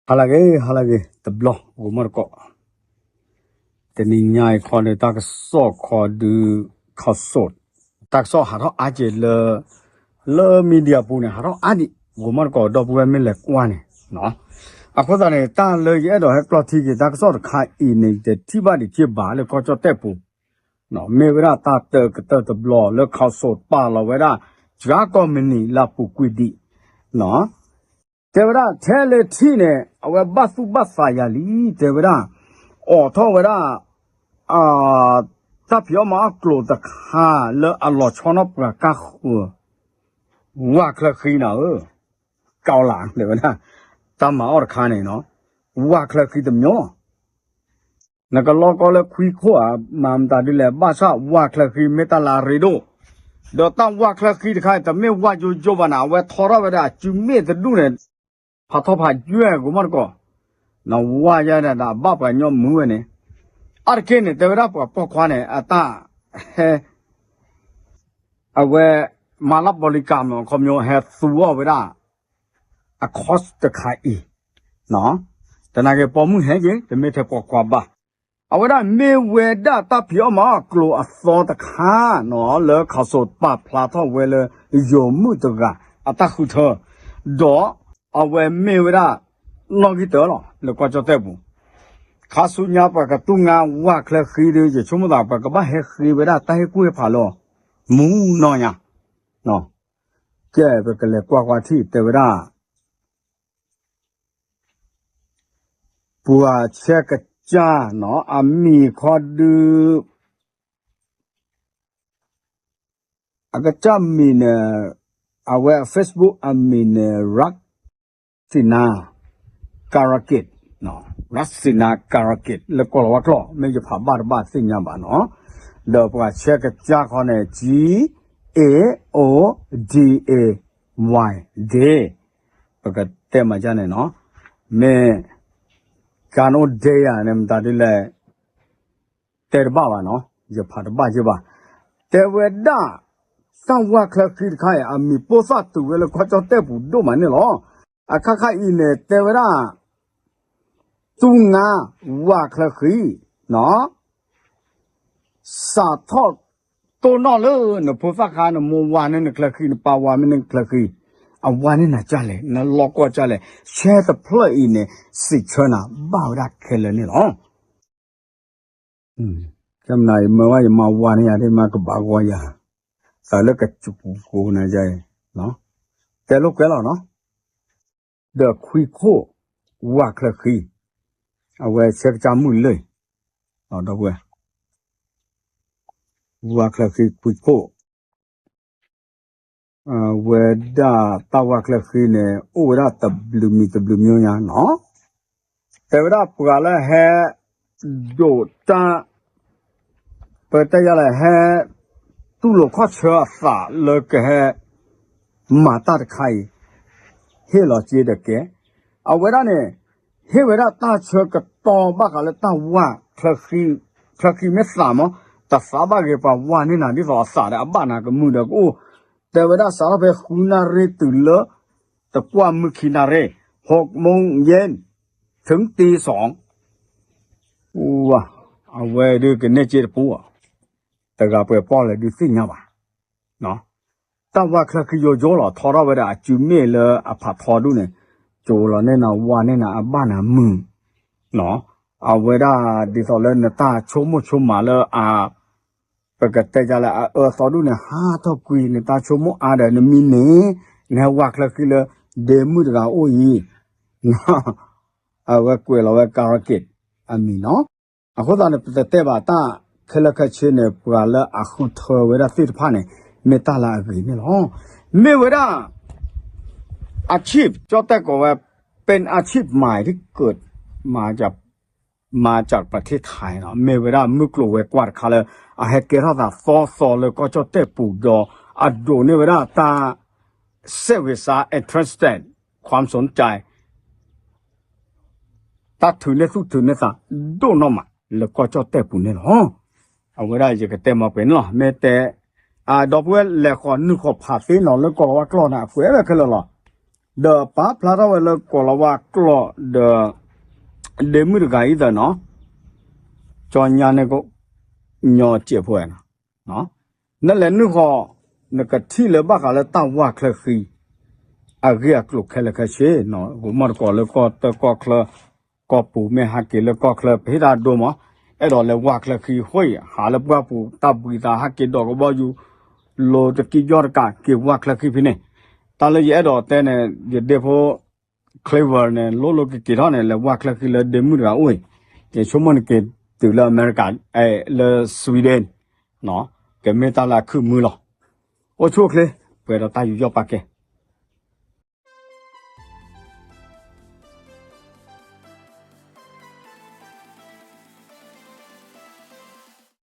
ဟါလၢအဂ့ၤ ဟါလၢအဂ့ၤ တဘျီ ဂီၤမီၢ်တကိး တနံၤညါအံၤခီဒီး တၢ်ကစီၣ်ခီဒုး ခီစိး တၢ်ကစီၣ်ဟးထီၣ်အါကဲးလၢ လၢ media ပူၤန့ၣ် ဟးထီၣ်အါဒံး ဂီၤမီၢ်တကိး ဒီပုၢ်ဝဲၢ်မ့ၢ်လဲၤကွၢ်န့ၣ် အဃိသတးန့ၣ် တၢ်လၢယအဲၣ်ဒိးဟဲကျီထံက့ၤ တၢ်ကစီၣ်တခါအံၤန့ၣ် ယတထံၣ်ဘၣ်ဒံးက့ၤဘၣ်လၢကီၢ်ကၠီၣ်တဲၣ်ပူၤ မ့ၢ်ဝဲဒၣ်တၢ်တၢကတၢၢ်တဘျီလၢ ခီစိး ပာ်လီၤဝဲဒၣ် ကၠါကီၢ်မနံၤလၢအပူၤကွံာ်ဒံး တဲဝဲဒၣ် ထဲလဲၣ်ထံၣ်န့ၣ် အဝဲဘၣ်သူၣ်ဘၣ်သးယၤလံ တဲဝဲဒၣ် အိးထီၣ်ဝဲဒၣ် တၢ်ဖံးအီၣ်မၤအီၣ်ကျိၤတခါ လၢအလီၤဆီနီၣ်ပှၤကါဃုာ် ဝၢ်ချၢဃံနၤဧၢ, ကီလး တဲဝဲဒၣ် တၢ်မၤအီၣ်တခါန့ၣ်နီၤ ဝၢ်ချၢဃံတမံၤ နကလီကီလၢခွံခိၣ်ဧါ မၤမတၤဒ်လဲၣ် ဘၣ်ဆၣ်ဝၢ်ချၢဃံမ့ၢ်တၢ်လၢအရ့ဒိၣ်, ဒီးတၢ်ဝၢ်ချၢဃံတခါအံၤ တမ့ၢ်ဝၢ်ယိယိဘၣ်နၤ အဝဲထီထီၣ်ဝဲဒၣ်အစုမ့ၣ်တဒူၣ်န့ၣ် ဖးထီဖးယွဲၢ်ဂီၤမီၢ်တကိး, နဝၢ်ယဲဒၣ်ဒီးအဘၣ်ပှၤညီမုာ်ဝဲန့ၣ်, အါတက့ၢ်န့ၣ် တဲဝဲဒၣ်ပှၤပိာ်ခွါန့ၣ် အတၢ်ဟဲ အဝဲ မၤလၢ bodyguard မ့ၢ်ခီပညီ ဟဲသူအီၣ်ဝဲဒၣ် အ cost တခါအံၤ, တနာ်က့ၤပိာ်မုၣ်ဟဲက့ၤ တမ့ၢ်ထဲပိာ်ခွါဘၣ်, အဝဲဒၣ်မ့ၢ်ဝဲဒၣ်တၢ်ဖံးအီၣ်မၤအီၣ်ကျိၤအသီတခါနီၤ လၢခီစိးပာ်ဖျါထီၣ်ဝဲလၢ ယိၤမုၣ်တဂၤအတၢ်ဃုထၢ, ဒီးအဝဲမ့ၢ်ဝဲဒၣ် နီၣ်ဂံၢ်တၢလီၤ လၢကီၢ်ကၠီၣ်တဲၣ်ပူၤ, ခါဆူညါပှၤကတူၢ်ငါဝၢ်ချၢဃံဒီး ယဆိကမိၣ်သး ပှၤကဘၣ်ဟဲဃ့ဝဲဒၣ်တၢ်ဟ့ၣ်ကူၣ်ဟ့ၣ်ဖးလၢ မူနီၢ်ညါ ကဲ ပကလဲၤကွၢ်ကွၢ်ထံၣ် တဲဝဲဒၣ် ပှၤဆဲးကစၢ်နီၤ အမံၤခီဒုး အကစၢ်မံၤန့ၣ် အဝဲအ Facebook အမံၤန့ၣ် Rasina Gaorkit, Rasina Gaorkit လၢကိၣ်လၤဝါကျိာ် မ့ၢ်ယဖးဘၣ်တဘၣ်သ့ၣ်ညါဘၣ်နီၤ, ဒီးပှၤဆဲးကစၢ်ခီန့ၣ် G A O D A Y Day ပကတဲမၤဒ်န့ၣ်နီၤ, မ့ၢ် ကၣ်နိဒဲယၤန့ၣ် မတၤဒ်လဲၣ် တဲတဘၣ်ဘၣ်နီၤ, ယဖးတဘၣ်ယဲဘၣ်, တဲဝဲဒၣ် တၢ်ဝၢ်ချၢဃံတခါအံၤ အမံၤပိၢ်သၣ်တုၤဝဲလၢကီၢ်ကၠီၣ်တဲၣ်ပူၤဒိၣ်မးန့ၣ်လီၤ, အခါခါအံၤန့ၣ် တဲဝဲဒၣ် သူငါဝၢ်ချၢဃံနီၤ စးထီၣ်တိၢ်နီၣ်လၢနဖိသၣ်ခါ နမိၢ်ဝၤန့ၢ်နချၢဃံ နပၢ်ဝၤမ့ၢ်န့ၢ်နချၢဃံ, အဝၤန့ၢ်နၤဒ်လဲၣ် နလီၢ်ကွၢ်ဒ်လဲၣ်, ဆဲးတဖျၢၣ်အံၤန့ၣ် စံးဆၢနၤဘၣ်ဝဲဒၣ်ခဲလၢာ်န့ၣ်လီၤ. ကဲမနၤ ယမၢဝဲယမၤဝၤန့ၢ်ယၤ ဒ်မၤကဘၣ်ဂီၤယၤ, သးလၢကစူးပူၤကိးနၤယၤအံၤ, တဲလိာ်ကွဲလီၤနီၤ, ဒီးခွံခိၣ် ဝၢ်ချၢဃံ, အဝဲဆဲးကစၢ်မုၣ်လၢ်, ဒီပုၢ်ဝဲၢ် ဝၢ်ချၢဃံခွံခိၣ်, ဝဲဒၣ်တၢ်ဝၢ်ချၢဃံန့ၣ် အိၣ်ဝဲဒၣ်တဘျုးမံၤတဘျုးမံၤညါနီၤ, တဲဝဲဒၣ်ပှၤလၢဟဲ ဒိးတၢ် ပတဲယၤလဲၣ် ဟဲ တူၢ်လိာ်ခီၣ်ဆၢအသးလၢကဟဲ မၤတၢ်တခါအံၤ ဟ့ၣ်လီၤစ့ဒီးကဲ, အဝဲဒၣ်န့ၣ် ဟ့ၣ်ဝဲဒၣ်တၢ်ဆၢကတီၢ်ဘၣ်ဃးလၢတၢ်ဝၢ်ချၢဃံ, ချၢဃံမ့ၢ်သးမး တသးဘၣ်ဂ့ၤ ပှၤဝၤန့ၢ်နၤဒ်သိးအသးဒီး အဘၣ်နၤကမုာ်ဒီးကအိၣ်, တဲဝဲဒၣ်စးထီၣ်ဖဲဃုနၣ်ရံၣ်တုၤလၢ တကွၢ်မုၢ်ခံနၣ်ရံၣ်, ဟိးမူယဲၢ် ထုံတံစီၣ် အဝဲဒုးကန့ၢ်စ့တပူၤ, တဂၤပှဲၤပီၣ်လဲၣ်ဒုးသ့ၣ်ညါဘၣ်, တၢ်ဝၢ်ချၢဃံယိယိလီၤ ထီထီၣ်ဝဲဒၣ်အစုမ့ၣ်လၢအဖးထီဒူၣ်န့ၣ်, ကၠိလီၤန့ၢ်နၤ ဝၤန့ၢ်နၤ အဘၣ်နၤမုာ်, အဝဲဒၣ်ဒ်သိးလၢနတၢ်ဆိကမိၣ်ဆိကမးလၢအ ပကတဲယၤလၢအအၢသီဒူၣ်န့ၣ် ဟးထီၣ်ကွံာ် နတၢ်ဆိကမိၣ်အါဒီးနမံၤန့ၣ်, နဟဲဝၢ်ချၢဃံလၢ ဒ့မုၣ်တဂၤအိၣ်အံၤ, အဝဲကွဲးလီၤဝဲ ကၤရက့း အမံၤနီၤ, အဃိသတးန့ၣ် ပတတဲဘၣ်တၢ်ခဲလၢာ်ခဲဆ့န့ၣ် ပှၤလၢအဃုထၢဝဲဒၣ်သ့ၣ်တဖၣ်န့ၣ် မ့ၢ်တၢ်လၢအဂ့ၤန့ၣ်လီၤ. မ့ၢ်ဝဲဒၣ် อาชีพ ကၠီၣ်တဲၣ်ကိးဝဲ เป็นอาชีพใหม่ที่เกิดมาจาก มาจากประเทศไทยနီၤ, မ့ၢ်ဝဲဒၣ်မုၢ်ကျိၤဝဲၤကွာ်တခါလၢ အဟဲကဲထီၣ်သးသီသီလၢကီၢ်ကၠီၣ်တဲၣ်ပူၤဒီး အဒိးန့ၢ်ဝဲဒၣ်တၢ် စိတ်ဝင်စား interested ความสนใจ တၢ်ထုးန့ၢ်သူၣ်ထုးန့ၢ်သး ဒိၣ်နီၢ်မး လၢကီၢ်ကၠီၣ်တဲၣ်ပူၤန့ၣ်လီၤ. အဝဲဒၣ်ယကတဲမၤပှဲၤန့ၣ်လီၤ. မ့ၢ်တဲ ဒီပုၢ်ဝဲၢ်လဲၤဃီၤနုာ်ဃီၤဖးသ့နီၤ လၢကိးလီၤဝါကျီၢ်န့ၣ် အကွဲးဝဲခဲလၢာ်လီၤ. ဒီးပာ်ဖျါထီၣ်ဝဲလၢကိးလီၤဝါကျိာ်ဒီး ဒ့မုၣ်တဂၤအံၤသၢနီၤ, ကၠီညါန့ၣ်ကညီစဲးဖိဝဲနီၤ, နလဲၤနုာ်ဃီၤ နကထံၣ်လၢဘၣ်ဃးလၢတၢ်ဝၢ်ချၢဃံ အဂ့ၢ်အကျိၤခဲလၢာ်ခဲဆ့နီၤ, ဂိၤမီၣ်တကိးလၢကီၢ်တၢ်ကီၢ်ချၢ ကီၢ်ပူၤမ့ၢ်ဟးက့ၤလၢကီၢ်ချၢ ပဟ့ၣ်တၢ်ဒိမး, အဲၣ်ဒိးလဲၤဝၢ်ချၢဃံဃိ ဟးလၢပှၢ်ပူၤတၢ်ဘှံးသးဟးက့ၤဒီးကဘီယူၤ လိၤတကံယီၢ်တကးက့ၤဝၢ်ချၢဃံဖဲန့ၣ်, တၢ်လၢယအဲၣ်ဒိးတဲန့ၣ် ယဒ့ဖိ Clever န့ၣ် လိၣ်လိၣ်ကက့ၤထီၣ်န့ၣ် လဲၤဝၢ်ချၢဃံလၢဒ့မုၣ်တဂၤအိၣ်အံၤ, ယဆိကမိၣ်န့ၣ်က့ၤတုၤလၢအမဲရကၤ လၢ Sweden ကမ့ၢ်တၢ်လၢအခုၣ်မုာ်လီၤ. အိၣ်ဆူၣ်အိၣ်ချ့ ပှဲၤဒီးတၢ်ယူးယီၣ်ပာ်ကဲ